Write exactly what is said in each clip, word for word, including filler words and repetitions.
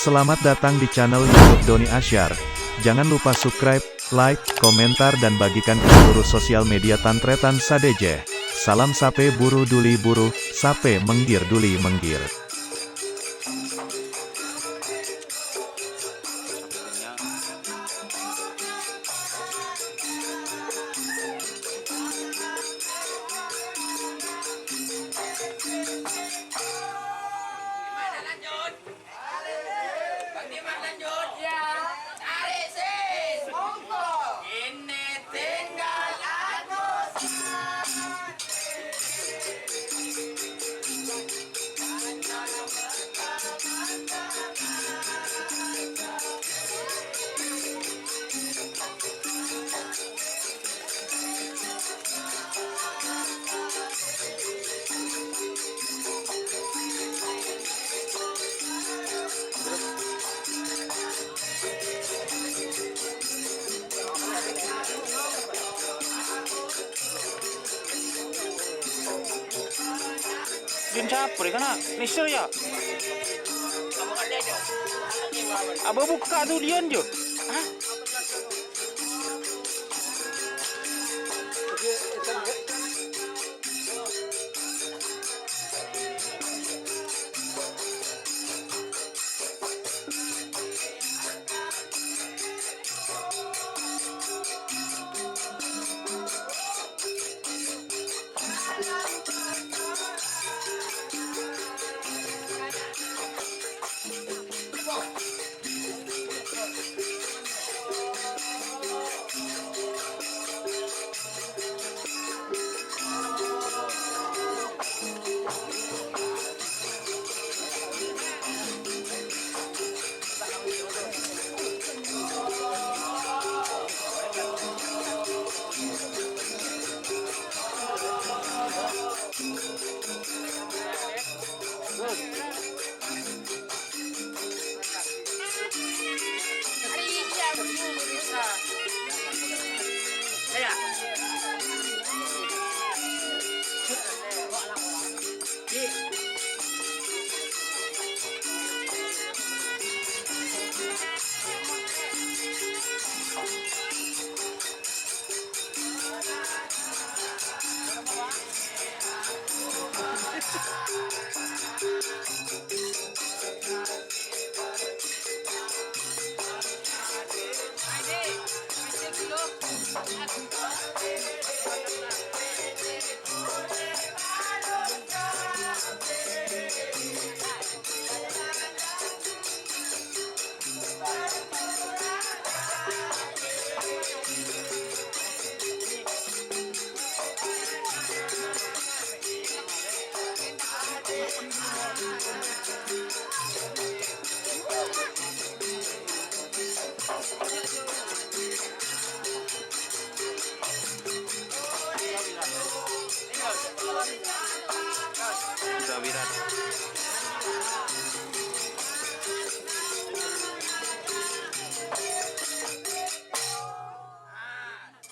Selamat datang di channel YouTube Doni Asyar. Jangan lupa subscribe, like, komentar, dan bagikan ke seluruh sosial media tan-tarètan sadhâjâ. Salam sapè buru duli buru, sapè mèngghir duli mèngghir. Jun caper kana', nèser ya. Abâ' bukka' tuh Dion, Jo. Hah?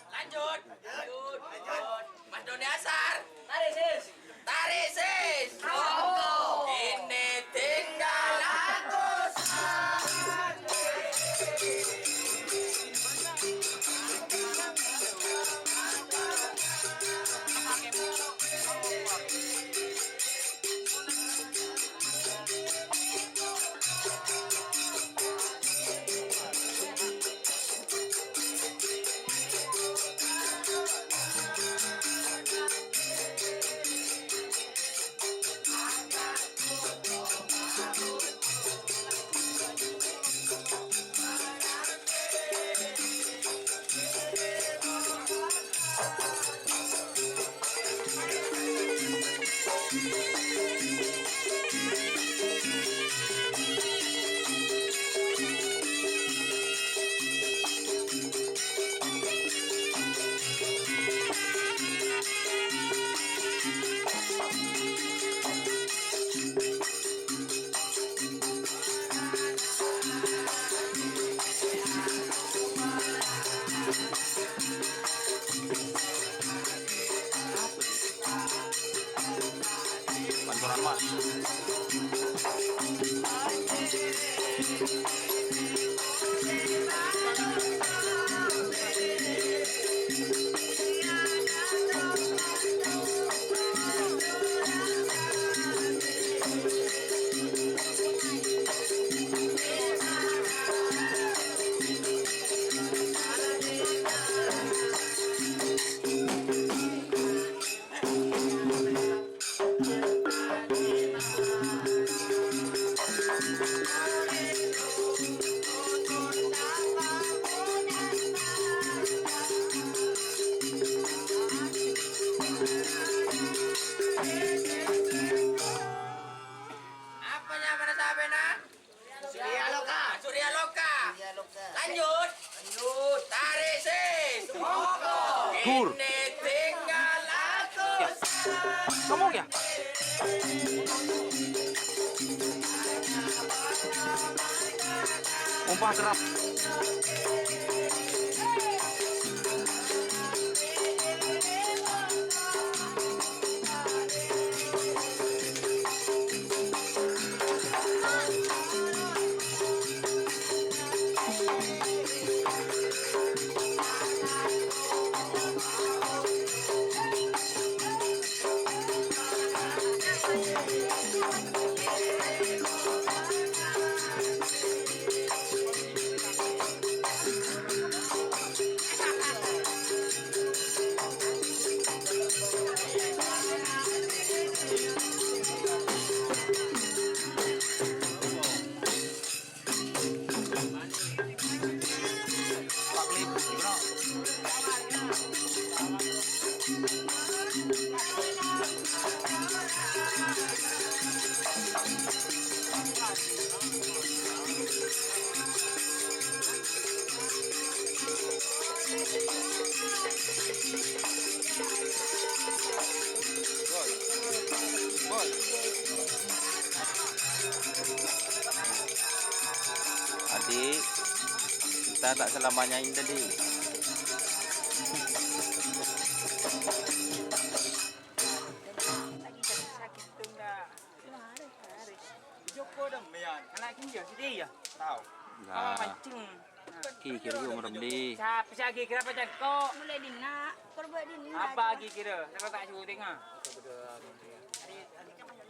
Lanjut. Lanjut. Lanjut. Mas Doni Asar. Tarik, Sis. Tarik, Sis. Rokok. Ini tinggal aku. Anu, tarik sih, semongko. Dur. Ini tinggal aku. Ya. Ngomong ya? Umpah kerap. Adik, kita tak selamanya indah, Dik. Joko dong, Meyan. Anak kinja, si dia. Tahu. Nah. Apa mancing? Ki kira yo merem di. Siapa sih lagi kira apa cangkok? Mulai dina, korban dina. Apa lagi kira? Saya tak syuting ah.